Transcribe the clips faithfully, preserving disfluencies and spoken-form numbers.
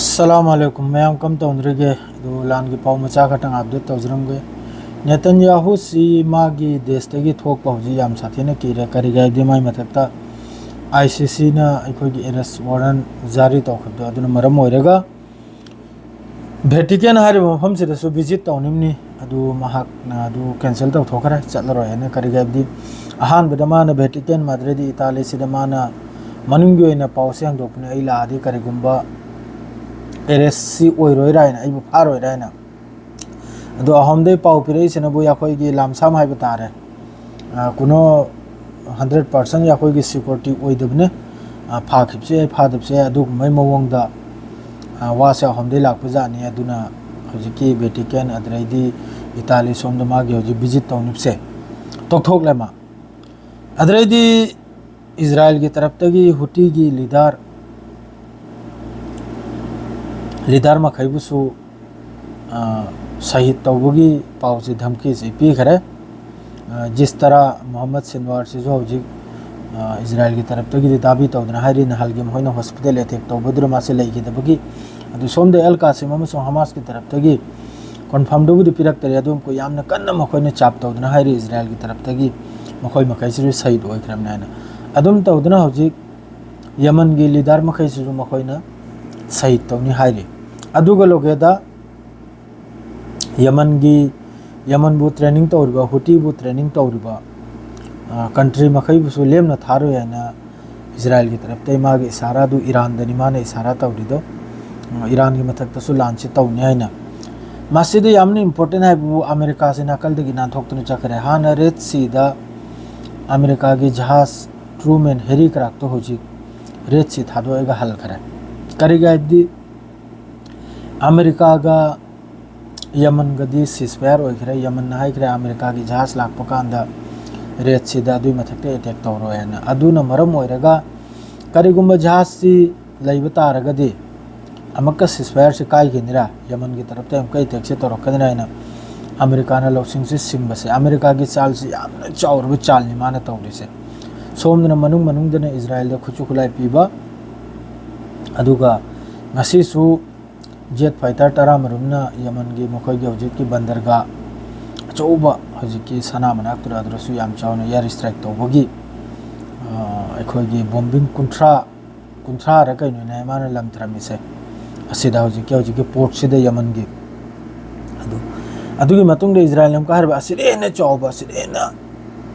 ꯑꯁꯂꯥꯃꯨ ꯑꯂꯥꯏꯀꯨꯝ꯫ ꯃꯌꯥꯝ ꯀꯝ ꯇꯧꯅꯔꯤꯒꯦ? ꯑꯗꯨ ꯂꯥꯟꯒꯤ ꯄꯥꯎ ꯃꯆꯥ ꯈꯛꯇꯪ ꯑꯞꯗꯦꯠ ꯇꯧꯖꯔꯝꯒꯦ꯫ ꯅꯦꯇꯟꯌꯥꯍꯨꯁꯤ ꯃꯥꯒꯤ ꯗꯦꯁꯇꯒꯤ ꯊꯣꯛꯄ ꯍꯧꯖꯤꯛ ꯌꯥꯝ ꯁꯥꯊꯤꯅ ꯀꯤꯔꯦ꯫ ꯀꯔꯤꯒꯤ ꯍꯥꯏꯕꯗꯤ ꯃꯥꯏ ꯃꯊꯛꯇ ꯑꯥꯏ ꯁꯤ ꯁꯤꯅ ꯑꯩꯈꯣꯏꯒꯤ ꯑꯦꯔꯦꯁ ꯋꯥꯔꯟ ꯖꯥꯔꯤ ꯇꯧꯈꯤꯕꯗꯣ, ꯑꯗꯨꯅ ꯃꯔꯝ ꯑꯣꯏꯔꯒ ꯚꯦꯇꯤꯀꯦꯟ ꯍꯥꯏꯔꯤꯕ ꯃꯐꯝꯁꯤꯗꯁꯨ ꯚꯤꯖꯤꯠ ꯇꯧꯅꯤꯡꯅꯤ꯫ ꯑꯗꯨ ꯃꯍꯥꯛꯅ ꯑꯗꯨ ꯀꯦꯟꯁꯦꯜ ꯇꯧꯊꯣꯛꯈ꯭ꯔꯦ, ꯆꯠꯂꯔꯣꯏ ꯍꯥꯏꯅ꯫ ꯀꯔꯤꯒꯤ ꯍꯥꯏꯕꯗꯤ ꯑꯍꯥꯟꯕꯗ ꯃꯥꯅ ꯚꯦꯇꯤꯀꯦꯟ ꯃꯥꯗ꯭ꯔꯤꯗꯤ ꯏꯇꯥꯂꯤꯁꯤꯗ ꯃꯥꯅ ꯃꯅꯨꯡꯒꯤ ꯑꯣꯏꯅ ꯄꯥꯎꯁꯦ ꯍꯥꯡꯗꯣꯛꯄꯅꯦ, ꯑꯩ ꯂꯥꯛꯑꯗꯤ ꯀꯔꯤꯒꯨꯝꯕ ꯑꯦꯔꯦꯁꯁꯤ ꯑꯣꯏꯔꯣꯏꯔꯥ ꯍꯥꯏꯅ, ꯑꯩꯕꯨ ꯐꯥꯔꯣꯏꯔꯥ ꯍꯥꯏꯅ꯫ ꯑꯗꯣ ꯑꯍꯣꯝꯗꯩ ꯄꯥꯎ ꯄꯤꯔꯛꯏꯁꯤꯅꯕꯨ ꯑꯩꯈꯣꯏꯒꯤ ꯂꯥꯝꯁꯥꯝ ꯍꯥꯏꯕ ꯇꯥꯔꯦ꯫ ꯑ, ꯀꯨꯅꯣ ꯍꯟꯗ꯭ꯔꯦꯠ ꯄꯥꯔꯁꯦꯟ ꯑꯩꯈꯣꯏꯒꯤ ꯁꯤꯀ꯭ꯌꯨꯔꯤꯇꯤ ꯑꯣꯏꯗꯕꯅꯦ꯫ ꯑ, ꯐꯥꯈꯤꯕꯁꯨ ꯌꯥꯏ, ꯐꯥꯗꯕꯁꯨ ꯌꯥꯏ, ꯑꯗꯨꯒꯨꯝꯕꯩ ꯃꯑꯣꯡꯗ, ꯑ, ꯋꯥꯁꯦ ꯑꯍꯣꯝꯗꯩ ꯂꯥꯛꯄ ꯖꯥꯠꯅꯤ꯫ ꯑꯗꯨꯅ ꯍꯧꯖꯤꯛꯀꯤ ꯚꯦꯇꯤꯀꯦꯟ ꯑꯗꯨꯗꯩꯗꯤ ꯏꯇꯥꯂꯤ ꯁꯣꯝꯗ ꯃꯥꯒꯤ ꯍꯧꯖꯤꯛ ꯚꯤꯖꯤꯠ ꯇꯧꯅꯤꯕꯁꯦ ꯇꯣꯛꯊꯣꯛꯂꯦ ꯃꯥ꯫ ꯑꯗꯨꯗꯩꯗꯤ ꯏꯖꯔꯥꯏꯜꯒꯤ ꯇꯔꯞꯇꯒꯤ ꯍꯨꯇꯤꯒꯤ ꯂꯤꯗꯔ, ꯂꯤꯗꯔ ꯃꯈꯩꯕꯨꯁꯨ, ꯑ, ꯁꯍꯤꯗ ꯇꯧꯕꯒꯤ ꯄꯥꯎꯁꯤ, ꯙꯝꯀꯤꯁꯤ ꯄꯤꯈꯔꯦ꯫ ꯑ, ꯖꯤꯁꯇꯔꯥ ꯃꯣꯍꯝꯃꯗ ꯁꯤꯟꯋꯥꯔꯁꯤꯁꯨ ꯍꯧꯖꯤꯛ, ꯑ, ꯏꯖꯔꯥꯏꯜꯒꯤ ꯇꯔꯞꯇꯒꯤꯗꯤ ꯗꯥꯕꯤ ꯇꯧꯗꯅ ꯍꯥꯏꯔꯤ, ꯅꯍꯥꯜꯒꯤ ꯃꯈꯣꯏꯅ ꯍꯣꯁꯄꯤꯇꯥꯜ ꯑꯦꯇꯦꯛ ꯇꯧꯕꯗꯨꯗ ꯃꯥꯁꯦ ꯂꯩꯈꯤꯗꯕꯒꯤ꯫ ꯑꯗꯨ ꯁꯣꯝꯗ ꯑꯦꯜ ꯀꯥꯁꯤꯝ ꯑꯃꯁꯨꯡ ꯍꯃꯥꯁꯀꯤ ꯇꯔꯞꯇꯒꯤ ꯀꯣꯟꯐꯥꯔꯝꯗꯨꯕꯨꯗꯤ ꯄꯤꯔꯛꯇꯔꯤ, ꯑꯗꯨꯝ ꯑꯩꯈꯣꯏ ꯌꯥꯝꯅ ꯀꯟꯅ ꯃꯈꯣꯏꯅ ꯆꯥꯞ ꯇꯧꯗꯨꯅ ꯍꯥꯏꯔꯤ ꯏꯖꯔꯥꯏꯜꯒꯤ ꯇꯔꯞꯇꯒꯤ ꯃꯈꯣꯏ ꯃꯈꯩꯁꯤꯁꯨ ꯁꯍꯤꯗ ꯑꯣꯏꯈ꯭ꯔꯕꯅꯤ ꯍꯥꯏꯅ꯫ ꯑꯗꯨꯝ ꯇꯧꯗꯨꯅ ꯍꯧꯖꯤꯛ ꯌꯃꯟꯒꯤ ꯂꯤꯗꯔ ꯃꯈꯩꯁꯤꯁꯨ ꯃꯈꯣꯏꯅ ꯁꯍꯤꯗ ꯇꯧꯅꯤ ꯍꯥꯏꯔꯤ꯫ ꯑꯗꯨꯒ ꯂꯣꯒꯦꯗ ꯌꯃꯟꯒꯤ, ꯌꯃꯟꯕꯨ ꯇ꯭ꯔꯦꯅꯤꯡ ꯇꯧꯔꯤꯕ, ꯍꯨꯇꯤꯕꯨ ꯇ꯭ꯔꯦꯅꯤꯡ ꯇꯧꯔꯤꯕ, ꯑ, ꯀꯟꯇ꯭ꯔꯤ ꯃꯈꯩꯕꯨꯁꯨ ꯂꯦꯝꯅ ꯊꯥꯔꯣꯏ ꯍꯥꯏꯅ ꯏꯖꯔꯥꯏꯜꯒꯤ ꯇꯔꯞꯇꯩ ꯃꯥꯒꯤ ꯏꯁꯥꯔꯥꯗꯨ ꯏꯔꯥꯟꯗꯅꯤ ꯃꯥꯅ ꯏꯁꯥꯔꯥ ꯇꯧꯔꯤꯗꯣ꯫ ꯎꯝ, ꯏꯔꯥꯟꯒꯤ ꯃꯊꯛꯇꯁꯨ ꯂꯥꯟꯁꯤ ꯇꯧꯅꯤ ꯍꯥꯏꯅ꯫ ꯃꯁꯤꯗ ꯌꯥꯝꯅ ꯏꯝꯄꯣꯔꯇꯦꯟ ꯍꯥꯏꯕꯕꯨ ꯑꯃꯦꯔꯤꯀꯥꯁꯤ ꯅꯥꯀꯜꯗꯒꯤ ꯅꯥꯟꯊꯣꯛꯇꯨꯅ ꯆꯠꯈ꯭ꯔꯦ꯫ ꯍꯥꯟꯅ ꯔꯦꯗ ꯁꯤꯗ ꯑꯃꯦꯔꯤꯀꯥꯒꯤ ꯖꯍꯥꯖ ꯀ꯭ꯔꯨꯃꯦꯟ ꯍꯦꯔꯤ ꯀ꯭ꯔꯥꯐꯇꯣ ꯍꯧꯖꯤꯛ ꯔꯦꯗ ꯁꯤ ꯊꯥꯗꯣꯛꯑꯒ ꯍꯜꯈ꯭ꯔꯦ꯫ ꯀꯔꯤꯒꯤ ꯍꯥꯏꯕꯗꯤ ꯑꯃꯦꯔꯤꯀꯥꯒ ꯌꯃꯟꯒꯗꯤ ꯁꯤꯁꯐꯥꯌꯔ ꯑꯣꯏꯈ꯭ꯔꯦ꯫ ꯌꯃꯟꯅ ꯍꯥꯏꯈ꯭ꯔꯦ ꯑꯃꯦꯔꯤꯀꯥꯒꯤ ꯖꯍꯥꯖ ꯂꯥꯛꯄ ꯀꯥꯟꯗ ꯔꯦꯗ ꯁꯤꯗ ꯑꯗꯨꯒꯤ ꯃꯊꯛꯇ ꯑꯦꯇꯦꯛ ꯇꯧꯔꯣꯏ ꯍꯥꯏꯅ꯫ ꯑꯗꯨꯅ ꯃꯔꯝ ꯑꯣꯏꯔꯒ ꯀꯔꯤꯒꯨꯝꯕ ꯖꯍꯥꯖꯁꯤ ꯂꯩꯕ ꯇꯥꯔꯒꯗꯤ ꯑꯃꯨꯛꯀ ꯁꯤꯁꯐꯥꯌꯔꯁꯤ ꯀꯥꯏꯈꯤꯅꯤꯔꯥ, ꯌꯃꯟꯒꯤ ꯇꯔꯞꯇ ꯑꯃꯨꯛꯀ ꯑꯦꯇꯦꯛꯁꯤ ꯇꯧꯔꯛꯀꯅꯤꯔꯥ ꯍꯥꯏꯅ ꯑꯃꯦꯔꯤꯀꯥꯅ ꯂꯧꯁꯤꯡꯁꯤ ꯁꯤꯡꯕꯁꯦ, ꯑꯃꯦꯔꯤꯀꯥꯒꯤ ꯆꯥꯜꯁꯤ ꯌꯥꯝꯅ ꯆꯥꯎꯔꯕ ꯆꯥꯜꯅꯤ ꯃꯥꯅ ꯇꯧꯔꯤꯁꯦ꯫ ꯁꯣꯝꯗꯅ ꯃꯅꯨꯡ ꯃꯅꯨꯡꯗꯅ ꯏꯖꯔꯥꯏꯜꯗ ꯈꯨꯠꯁꯨ ꯈꯨꯠꯂꯥꯏ ꯄꯤꯕ, ꯑꯗꯨꯒ ꯉꯁꯤꯁꯨ ꯖꯦꯠ ꯐꯥꯏꯇꯔ ꯇꯔꯥꯃꯔꯨꯝꯅ ꯌꯃꯟꯒꯤ ꯃꯈꯣꯏꯒꯤ ꯍꯧꯖꯤꯛꯀꯤ ꯕꯟꯗꯔꯒꯥ ꯑꯆꯧꯕ, ꯍꯧꯖꯤꯛꯀꯤ ꯁꯅꯥ ꯃꯅꯥꯛꯇꯨꯗ, ꯑꯗꯨꯗꯁꯨ ꯌꯥꯝ ꯆꯥꯎꯅ ꯏꯌꯥꯔ ꯁ꯭ꯇ꯭ꯔꯥꯏꯛ ꯇꯧꯕꯒꯤ, ꯑ, ꯑꯩꯈꯣꯏꯒꯤ ꯕꯣꯝꯕꯤꯡ ꯀꯨꯟꯊ꯭ꯔꯥ, ꯀꯨꯟꯊ꯭ꯔꯥꯔ ꯀꯩꯅꯣꯅꯦ ꯃꯥꯅ ꯂꯪꯊꯔꯝꯃꯤꯁꯦ, ꯑꯁꯤꯗ, ꯍꯧꯖꯤꯛꯀꯤ, ꯍꯧꯖꯤꯛꯀꯤ ꯄꯣꯔꯠꯁꯤꯗ, ꯌꯃꯟꯒꯤ꯫ ꯑꯗꯨ, ꯑꯗꯨꯒꯤ ꯃꯇꯨꯡꯗ ꯏꯖꯔꯥꯌꯦꯜꯅ ꯑꯃꯨꯛꯀ ꯍꯥꯏꯔꯤꯕ, "ꯑꯁꯤꯗ ꯍꯦꯟꯅ ꯆꯥꯎꯕ, ꯑꯁꯤꯗ ꯍꯦꯟꯅ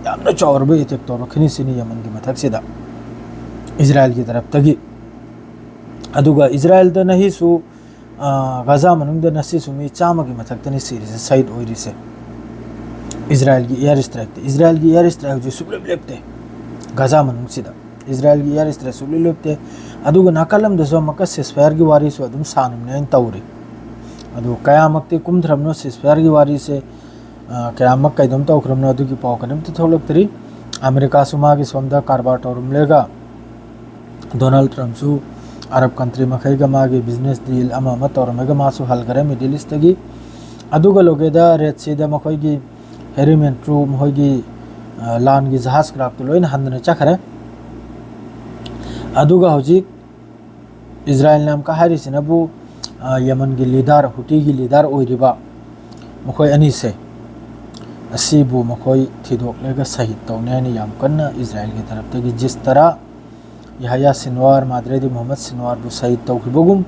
ꯌꯥꯝꯅ ꯆꯥꯎꯔꯕ ꯑꯦꯇꯦꯛ ꯇꯧꯔꯛꯈꯤꯅꯤ ꯁꯤꯅꯤ ꯌꯃꯟꯒꯤ ꯃꯊꯛꯁꯤꯗ, ꯏꯖꯔꯥꯌꯦꯜꯒꯤ ꯇꯔꯞꯇꯒꯤ"꯫ ꯑꯗꯨꯒ ꯏꯖꯔꯥꯌꯦꯜꯗ ꯅꯍꯤꯁꯨ, ꯑ, ꯒꯥꯖꯥ ꯃꯅꯨꯡꯗ ꯅꯁꯤꯁꯨ ꯃꯤ ꯆꯥꯝꯃꯒꯤ ꯃꯊꯛꯇꯅꯤ ꯁꯤꯔꯤꯁꯦ, ꯁꯍꯤꯗ ꯑꯣꯏꯔꯤꯁꯦ꯫ ꯏꯖꯔꯥꯌꯦꯜꯒꯤ ꯏꯌꯥꯔ ꯁ꯭ꯇ꯭ꯔꯥꯏꯛꯇ, ꯏꯖꯔꯥꯌꯦꯜꯒꯤ ꯏꯌꯥꯔ ꯁ꯭ꯇ꯭ꯔꯥꯏꯛ ꯍꯧꯖꯤꯛ ꯁꯨꯡꯂꯦꯞ ꯂꯦꯞꯇꯦ ꯒꯥꯖꯥ ꯃꯅꯨꯡꯁꯤꯗ꯫ ꯏꯖꯔꯥꯌꯦꯜꯒꯤ ꯏꯌꯥꯔ ꯁ꯭ꯇ꯭ꯔꯥꯏꯛ ꯁꯨꯡꯂꯦꯞ ꯂꯦꯞꯇꯦ꯫ ꯑꯗꯨꯒ ꯅꯥꯀꯜ ꯑꯃꯗꯁꯨ ꯑꯃꯨꯛꯀ ceasefire-ꯒꯤ ꯋꯥꯔꯤꯁꯨ ꯑꯗꯨꯝ ꯁꯥꯅꯕꯅꯦꯅ ꯇꯧꯔꯤ꯫ ꯑꯗꯨ ꯀꯌꯥꯃꯛꯇꯤ ꯀꯨꯝꯊ꯭ꯔꯕꯅꯣ ceasefire-ꯒꯤ ꯋꯥꯔꯤꯁꯦ, ꯑ, ꯀꯌꯥꯃꯛ ꯀꯩꯗꯧꯝ ꯇꯧꯈ꯭ꯔꯕꯅꯣ, ꯑꯗꯨꯒꯤ ꯄꯥꯎ ꯀꯔꯤꯝꯇ ꯊꯣꯛꯂꯛꯇ꯭ꯔꯤ꯫ ꯑꯃꯦꯔꯤꯀꯥꯁꯨ ꯃꯥꯒꯤ ꯁꯣꯝꯗ ꯀꯔꯕꯥꯔ ꯇꯧꯔꯝꯂꯦꯒ, ꯗꯣꯅꯥꯜꯗ ꯇ꯭ꯔꯝꯞꯁꯨ ꯑꯔꯕ ꯀꯟꯇ꯭ꯔꯤ ꯃꯈꯩꯒ ꯃꯥꯒꯤ business deal ꯑꯃ ꯑꯃ ꯇꯧꯔꯝꯃꯒ ꯃꯥꯁꯨ ꯍꯜꯈꯔꯦ Middle East-ꯇꯒꯤ꯫ ꯑꯗꯨꯒ ꯂꯣꯏꯒꯦꯗ Red Sea-ꯗ ꯃꯈꯣꯏꯒꯤ ꯍꯦꯔꯤ ꯃꯦꯟꯇ꯭ꯔꯨ, ꯃꯈꯣꯏꯒꯤ, ꯑ, ꯂꯥꯟꯒꯤ ꯖꯍꯥꯖ ꯀ꯭ꯔꯥꯐꯇꯨ ꯂꯣꯏꯅ ꯍꯟꯗꯅ ꯆꯠꯈꯔꯦ꯫ ꯑꯗꯨꯒ ꯍꯧꯖꯤꯛ ꯏꯖꯔꯥꯌꯦꯜꯅ ꯑꯃꯨꯛꯀ ꯍꯥꯏꯔꯤꯁꯤꯅꯕꯨ, ꯑ, ꯌꯃꯟꯒꯤ leader, ꯍꯨꯇꯤꯒꯤ leader ꯑꯣꯏꯔꯤꯕ ꯃꯈꯣꯏ ꯑꯅꯤꯁꯦ, ꯑꯁꯤꯕꯨ ꯃꯈꯣꯏ ꯊꯤꯗꯣꯛꯂꯒ ꯁꯍꯤꯗ ꯇꯧꯅꯤ ꯍꯥꯏꯅ ꯌꯥꯝ ꯀꯟꯅ ꯏꯖꯔꯥꯌꯦꯜꯒꯤ ꯇꯔꯞꯇꯒꯤ ꯖꯤꯁ ꯇꯔꯥ, ꯌꯍꯌꯥ ꯁꯤꯟꯋꯥꯔ, ꯃꯥꯗ꯭ꯔꯦꯗꯤ ꯃꯨꯍꯝꯃꯗ ꯁꯤꯟꯋꯥꯔꯕꯨ ꯁꯍꯤꯗ ꯇꯧꯈꯤꯕꯒꯨꯝ,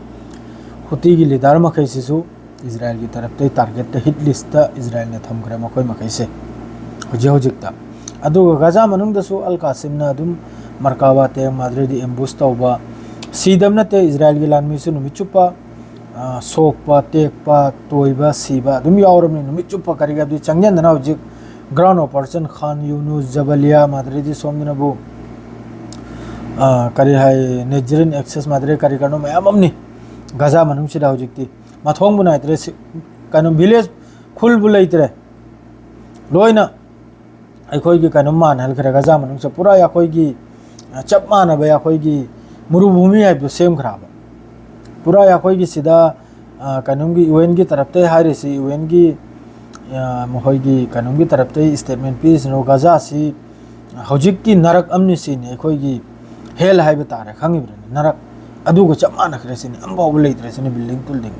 ꯍꯨꯇꯤꯒꯤ leader ꯃꯈꯩꯁꯤꯁꯨ ꯏꯖꯔꯥꯌꯦꯜꯒꯤ ꯇꯔꯞꯇꯩ target-ꯇ, hit list-ꯇ ꯏꯖꯔꯥꯌꯦꯜꯅ ꯊꯝꯈ꯭ꯔꯦ ꯃꯈꯣꯏ ꯃꯈꯩꯁꯦ ꯍꯧꯖꯤꯛ ꯍꯧꯖꯤꯛꯇ꯫ ꯑꯗꯨꯒ ꯒꯥꯖꯥ ꯃꯅꯨꯡꯗꯁꯨ ꯑꯜ ꯀꯥꯁꯤꯝꯅ ꯑꯗꯨꯝ ꯃꯔꯀꯥꯕꯥ tank, ꯃꯥꯗ꯭ꯔꯦꯗꯤ ambush ꯇꯧꯕ, ꯁꯤꯗꯕ ꯅꯠꯇꯦ, ꯏꯖꯔꯥꯌꯦꯜꯒꯤ ꯂꯥꯟꯃꯤꯁꯨ ꯅꯨꯃꯤꯠ ꯆꯨꯞꯄ, ꯑ, ꯁꯣꯛꯄ, ꯇꯦꯛꯄ, ꯇꯣꯏꯕ, ꯁꯤꯕ ꯑꯗꯨꯝ ꯌꯥꯎꯔꯕꯅꯤ꯫ ꯅꯨꯃꯤꯠ ꯆꯨꯞꯄ ꯀꯔꯤꯒꯤ, ꯑꯗꯨꯗꯤ ꯆꯪꯁꯤꯟꯗꯅ ꯍꯧꯖꯤꯛ ground operation, ꯈꯥꯟ ꯌꯨꯅꯨꯁ, ꯖꯕꯂꯤꯌꯥ, ꯃꯥꯗ꯭ꯔꯦꯗꯤ ꯁꯣꯝꯗꯅꯕꯨ, ꯑ, ꯀꯔꯤ ꯍꯥꯏ, ꯅꯦꯖꯔꯤꯟ access, ꯃꯥꯗ꯭ꯔꯦ ꯀꯔꯤ ꯀꯔꯤꯅꯣ ꯃꯌꯥꯝ ꯑꯃꯅꯤ ꯒꯥꯖꯥ ꯃꯅꯨꯡꯁꯤꯗ ꯍꯧꯖꯤꯛꯇꯤ꯫ ꯃꯊꯣꯡꯕꯨ ꯅꯥꯏꯗ꯭ꯔꯦ꯫ ꯁꯤ-, ꯀꯩꯅꯣ, village, ꯈꯨꯜꯕꯨ ꯂꯩꯇ꯭ꯔꯦ꯫ ꯂꯣꯏꯅ ꯑꯩꯈꯣꯏꯒꯤ ꯀꯩꯅꯣ ꯃꯥꯟꯍꯟꯈ꯭ꯔꯦ ꯒꯥꯖꯥ ꯃꯅꯨꯡꯁꯦ꯫ ꯄꯨꯔꯥ ꯑꯩꯈꯣꯏꯒꯤ, ꯑ, ꯆꯞ ꯃꯥꯟꯅꯕ ꯑꯩꯈꯣꯏꯒꯤ ꯃꯨꯔꯨꯚꯨꯃꯤ ꯍꯥꯏꯕꯗꯣ ꯁꯦꯝꯈ꯭ꯔꯕ꯫ ꯄꯨꯔꯥ ꯑꯩꯈꯣꯏꯒꯤ ꯁꯤꯗ, ꯑ, ꯀꯩꯅꯣꯝꯒꯤ UN-ꯒꯤ ꯇꯔꯞꯇꯩ ꯍꯥꯏꯔꯤꯁꯤ, UN-ꯒꯤ, ꯑ, ꯃꯈꯣꯏꯒꯤ ꯀꯩꯅꯣꯝꯒꯤ ꯇꯔꯞꯇꯩ statement ꯄꯤꯔꯤꯁꯤꯅ ꯒꯥꯖꯥꯁꯤ ꯍꯧꯖꯤꯛꯀꯤ ꯅꯔꯛ ꯑꯃꯅꯤ ꯁꯤꯅꯤ, ꯑꯩꯈꯣꯏꯒꯤ hell ꯍꯥꯏꯕ ꯇꯥꯔꯦ, ꯈꯪꯉꯤꯕꯅꯤꯅ, ꯅꯔꯛ꯫ ꯑꯗꯨꯒ ꯆꯞ ꯃꯥꯟꯅꯈ꯭ꯔꯦ ꯁꯤꯅꯤ, ꯑꯃꯐꯥꯎꯕ ꯂꯩꯇ꯭ꯔꯦ ꯁꯤꯅꯤ building ꯇꯨꯜꯗꯤꯡ꯫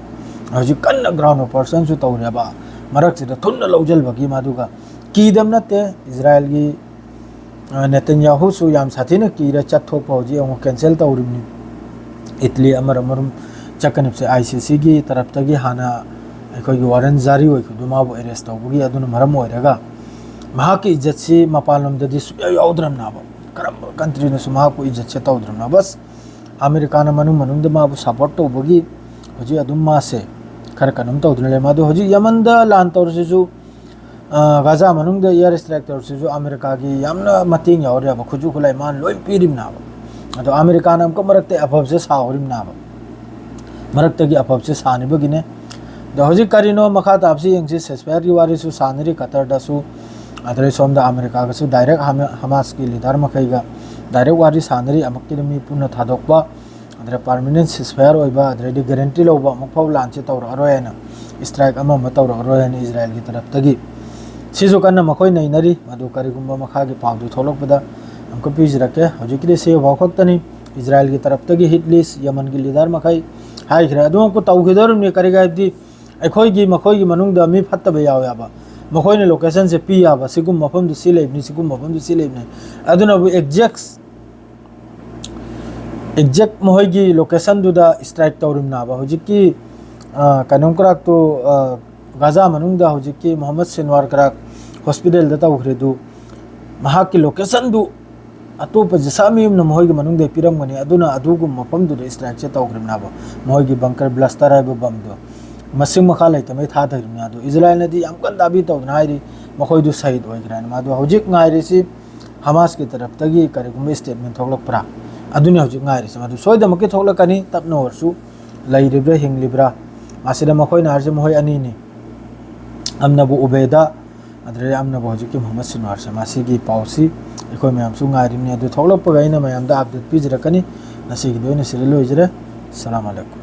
ꯍꯧꯖꯤꯛ ꯀꯟꯅ ground operation ꯁꯨ ꯇꯧꯔꯦꯕ, ꯃꯔꯛꯁꯤꯗ ꯊꯨꯅ ꯂꯧꯁꯤꯟꯕꯒꯤ꯫ ꯃꯗꯨꯒ ꯀꯤꯗꯕ ꯅꯠꯇꯦ, ꯏꯖꯔꯥꯏꯜꯒꯤ, ꯑ, ꯅꯦꯇꯟꯌꯥꯍꯨꯁꯨ ꯌꯥꯝ ꯁꯥꯊꯤꯅ ꯀꯤꯔ ꯆꯠꯊꯣꯛꯄ ꯍꯧꯖꯤꯛ ꯑꯃꯨꯛ cancel ꯇꯧꯔꯤꯕꯅꯤ꯫ ꯏꯇꯂꯤ ꯑꯃꯔꯣꯝ ꯑꯃꯔꯣꯝ ꯆꯠꯀꯅꯤꯕꯁꯦ ICC ꯒꯤ ꯇꯔꯞꯇꯒꯤ ꯍꯥꯟꯅ ꯑꯩꯈꯣꯏꯒꯤ warrant ꯖꯥꯔꯤ ꯑꯣꯏꯈꯤꯕꯗꯨ ꯃꯥꯕꯨ arrest ꯇꯧꯕꯒꯤ꯫ ꯑꯗꯨꯅ ꯃꯔꯝ ꯑꯣꯏꯔꯒ ꯃꯍꯥꯛꯀꯤ ꯏꯖꯠꯁꯤ ꯃꯄꯥꯟꯂꯣꯝꯗꯗꯤ ꯁꯨꯛꯌꯥ ꯌꯥꯎꯗ꯭ꯔꯕꯅꯕ, ꯀꯔꯝꯕ country ꯅꯁꯨ ꯃꯍꯥꯛꯄꯨ ꯏꯖꯠꯁꯦ ꯇꯧꯗ꯭ꯔꯕꯅ꯫ ꯕꯁ ꯑꯃꯦꯔꯤꯀꯥꯅ ꯃꯅꯨꯡ ꯃꯅꯨꯡꯗ ꯃꯥꯕꯨ support ꯇꯧꯕꯒꯤ ꯍꯧꯖꯤꯛ ꯑꯗꯨꯝ ꯃꯥꯁꯦ ꯈꯔ ꯀꯩꯅꯣꯝ ꯇꯧꯗꯨꯅ ꯂꯩ꯫ ꯃꯗꯨ ꯍꯧꯖꯤꯛ ꯌꯃꯟꯗ ꯂꯥꯟ ꯇꯧꯔꯁꯤꯁꯨ, ꯑ, ꯒꯥꯖꯥ ꯃꯅꯨꯡꯗ air strike ꯇꯧꯔꯁꯤꯁꯨ ꯑꯃꯦꯔꯤꯀꯥꯒꯤ ꯌꯥꯝꯅ ꯃꯇꯦꯡ ꯌꯥꯎꯔꯤꯕ, ꯈꯨꯠꯁꯨ ꯈꯨꯠꯂꯥꯏ ꯃꯥꯅ ꯂꯣꯏ ꯄꯤꯔꯤꯕꯅꯦꯕ꯫ ꯑꯗꯣ ꯑꯃꯦꯔꯤꯀꯥꯅ ꯑꯃꯨꯛꯀ ꯃꯔꯛꯇ ꯑꯐꯕꯁꯦ ꯁꯥꯍꯧꯔꯤꯕꯅꯦꯕ, ꯃꯔꯛꯇꯒꯤ ꯑꯐꯕꯁꯦ ꯁꯥꯅꯤꯕꯒꯤꯅꯦ꯫ ꯑꯗꯣ ꯍꯧꯖꯤꯛ ꯀꯔꯤꯅꯣ ꯃꯈꯥ ꯇꯥꯕꯁꯤ ꯌꯦꯡꯁꯤ꯫ ceasefire ꯒꯤ ꯋꯥꯔꯤꯁꯨ ꯁꯥꯟꯅꯔꯤ ꯀꯇꯔꯗꯁꯨ, ꯑꯗꯩ ꯁꯣꯝꯗ ꯑꯃꯦꯔꯤꯀꯥꯒꯁꯨ direct ꯍꯃ-, ꯍꯃꯥꯁꯀꯤ leader ꯃꯈꯩꯒ direct ꯋꯥꯔꯤ ꯁꯥꯟꯅꯔꯤ, ꯑꯃꯨꯛꯀꯤꯗ ꯃꯤ ꯄꯨꯟꯅ ꯊꯥꯗꯣꯛꯄ, ꯑꯗꯩ permanent ceasefire ꯑꯣꯏꯕ, ꯑꯗꯩꯗꯤ guarantee ꯂꯧꯕ, ꯑꯃꯨꯛ ꯐꯥꯎ ꯂꯥꯟꯁꯦ ꯇꯧꯔꯛꯑꯔꯣꯏ ꯍꯥꯏꯅ, strike ꯑꯃ ꯑꯃ ꯇꯧꯔꯛꯑꯔꯣꯏ ꯍꯥꯏꯅ ꯏꯖꯔꯥꯏꯜꯒꯤ ꯇꯔꯞꯇꯒꯤ꯫ ꯁꯤꯁꯨ ꯀꯟꯅ ꯃꯈꯣꯏ ꯅꯩꯅꯔꯤ꯫ ꯃꯗꯨ ꯀꯔꯤꯒꯨꯝꯕ ꯃꯈꯥꯒꯤ ꯄꯥꯎꯗꯨ ꯊꯣꯛꯂꯛꯄꯗ ꯑꯃꯨꯛꯀ ꯄꯤꯖꯔꯛꯀꯦ꯫ ꯍꯧꯖꯤꯛꯀꯤꯗꯤ ꯁꯤ ꯐꯥꯎ ꯈꯛꯇꯅꯤ꯫ ꯏꯖꯔꯥꯏꯜꯒꯤ ꯇꯔꯞꯇꯒꯤ hit list, ꯌꯃꯟꯒꯤ leader ꯃꯈꯩ ꯍꯥꯏꯈ꯭ꯔꯦ꯫ ꯑꯗꯨꯃꯛꯄꯨ ꯇꯧꯈꯤꯗꯧꯔꯤꯕꯅꯤ꯫ ꯀꯔꯤꯒꯤ ꯍꯥꯏꯕꯗꯤ ꯑꯩꯈꯣꯏꯒꯤ ꯃꯈꯣꯏꯒꯤ ꯃꯅꯨꯡꯗ ꯃꯤ ꯐꯠꯇꯕ ꯌꯥꯎꯋꯦꯕ꯫ ꯃꯈꯣꯏꯅ location ꯁꯦ ꯄꯤ ꯌꯥꯕ, ꯁꯤꯒꯨꯝꯕ ꯃꯐꯝꯗꯨ ꯁꯤ ꯂꯩꯕꯅꯤ, ꯁꯤꯒꯨꯝꯕ ꯃꯐꯝꯗꯨ ꯁꯤ ꯂꯩꯕꯅꯤ꯫ ꯑꯗꯨꯅꯕꯨ exact, exact ꯃꯈꯣꯏꯒꯤ location ꯗꯨꯗ strike ꯇꯧꯔꯤꯕꯅꯦꯕ꯫ ꯍꯧꯖꯤꯛꯀꯤ, ꯑ, ꯀꯩꯅꯣꯝ ꯀ꯭ꯔꯥꯛꯇꯨ, ꯑ, ꯒꯥꯖꯥ ꯃꯅꯨꯡꯗ ꯍꯧꯖꯤꯛꯀꯤ ꯃꯣꯍꯝꯃꯗ ꯁꯤꯟꯋꯥꯔ ꯀ꯭ꯔꯥꯛ hospital ꯗ ꯇꯧꯈ꯭ꯔꯦ ꯑꯗꯨ, ꯃꯍꯥꯛꯀꯤ location ꯗꯨ ꯑꯇꯣꯞꯄ ꯖꯤꯁꯥ ꯃꯤ ꯑꯃꯅ ꯃꯈꯣꯏꯒꯤ ꯃꯅꯨꯡꯗ ꯄꯤꯔꯝꯒꯅꯤ꯫ ꯑꯗꯨꯅ ꯑꯗꯨꯒꯨꯝꯕ ꯃꯐꯝꯗꯨꯗ strike ꯁꯦ ꯇꯧꯈ꯭ꯔꯤꯕꯅꯦꯕ꯫ ꯃꯈꯣꯏꯒꯤ bunker blaster ꯍꯥꯏꯕ ꯕꯝꯗꯣ ꯃꯁꯤꯡ ꯃꯈꯥ ꯂꯩꯇꯕꯩ ꯊꯥꯗꯔꯤꯕꯅꯦ꯫ ꯑꯗꯣ ꯏꯖꯔꯥꯏꯜꯅꯗꯤ ꯌꯥꯝ ꯀꯟꯅ ꯗꯥꯕꯤ ꯇꯧꯗꯅ ꯍꯥꯏꯔꯤ ꯃꯈꯣꯏꯗꯨ ꯁꯍꯤꯗ ꯑꯣꯏꯈ꯭ꯔꯦ ꯍꯥꯏꯅ꯫ ꯃꯗꯨ ꯍꯧꯖꯤꯛ ꯉꯥꯏꯔꯤꯁꯤ ꯍꯃꯥꯁꯀꯤ ꯇꯔꯞꯇꯒꯤ ꯀꯔꯤꯒꯨꯝꯕ statement ꯊꯣꯛꯂꯛꯄ꯭ꯔꯥ, ꯑꯗꯨꯅꯤ ꯍꯧꯖꯤꯛ ꯉꯥꯏꯔꯤꯁꯤ꯫ ꯃꯗꯨ ꯁꯣꯏꯗꯅꯃꯛꯀꯤ ꯊꯣꯛꯂꯛꯀꯅꯤ, ꯇꯞꯅ ꯑꯣꯏꯔꯁꯨ꯫ ꯂꯩꯔꯤꯕ꯭ꯔꯥ ꯍꯤꯡꯂꯤꯕ꯭ꯔꯥ? ꯃꯁꯤꯗ ꯃꯈꯣꯏꯅ ꯍꯥꯏꯔꯤꯁꯦ ꯃꯈꯣꯏ ꯑꯅꯤꯅꯤ, ꯑꯃꯅꯕꯨ ꯎꯕꯦꯗ, ꯑꯗꯨꯗꯒꯤ ꯑꯃꯅꯕꯨ ꯍꯧꯖꯤꯛꯀꯤ ꯃꯨꯍꯝꯃꯗ ꯁꯤꯟꯋꯥꯔꯁꯦ꯫ ꯃꯁꯤꯒꯤ ꯄꯥꯎꯁꯤ ꯑꯩꯈꯣꯏ ꯃꯌꯥꯝꯁꯨ ꯉꯥꯏꯔꯤꯕꯅꯤ꯫ ꯑꯗꯨ ꯊꯣꯛꯂꯛꯄꯒ ꯑꯩꯅ ꯃꯌꯥꯝꯗ update ꯄꯤꯖꯔꯛꯀꯅꯤ꯫ ꯉꯁꯤꯒꯤꯗꯤ ꯑꯩꯅ ꯁꯤꯗ ꯂꯣꯏꯖꯔꯦ꯫ ꯁꯂꯥꯝ ꯑꯂꯩꯀꯨꯝ꯫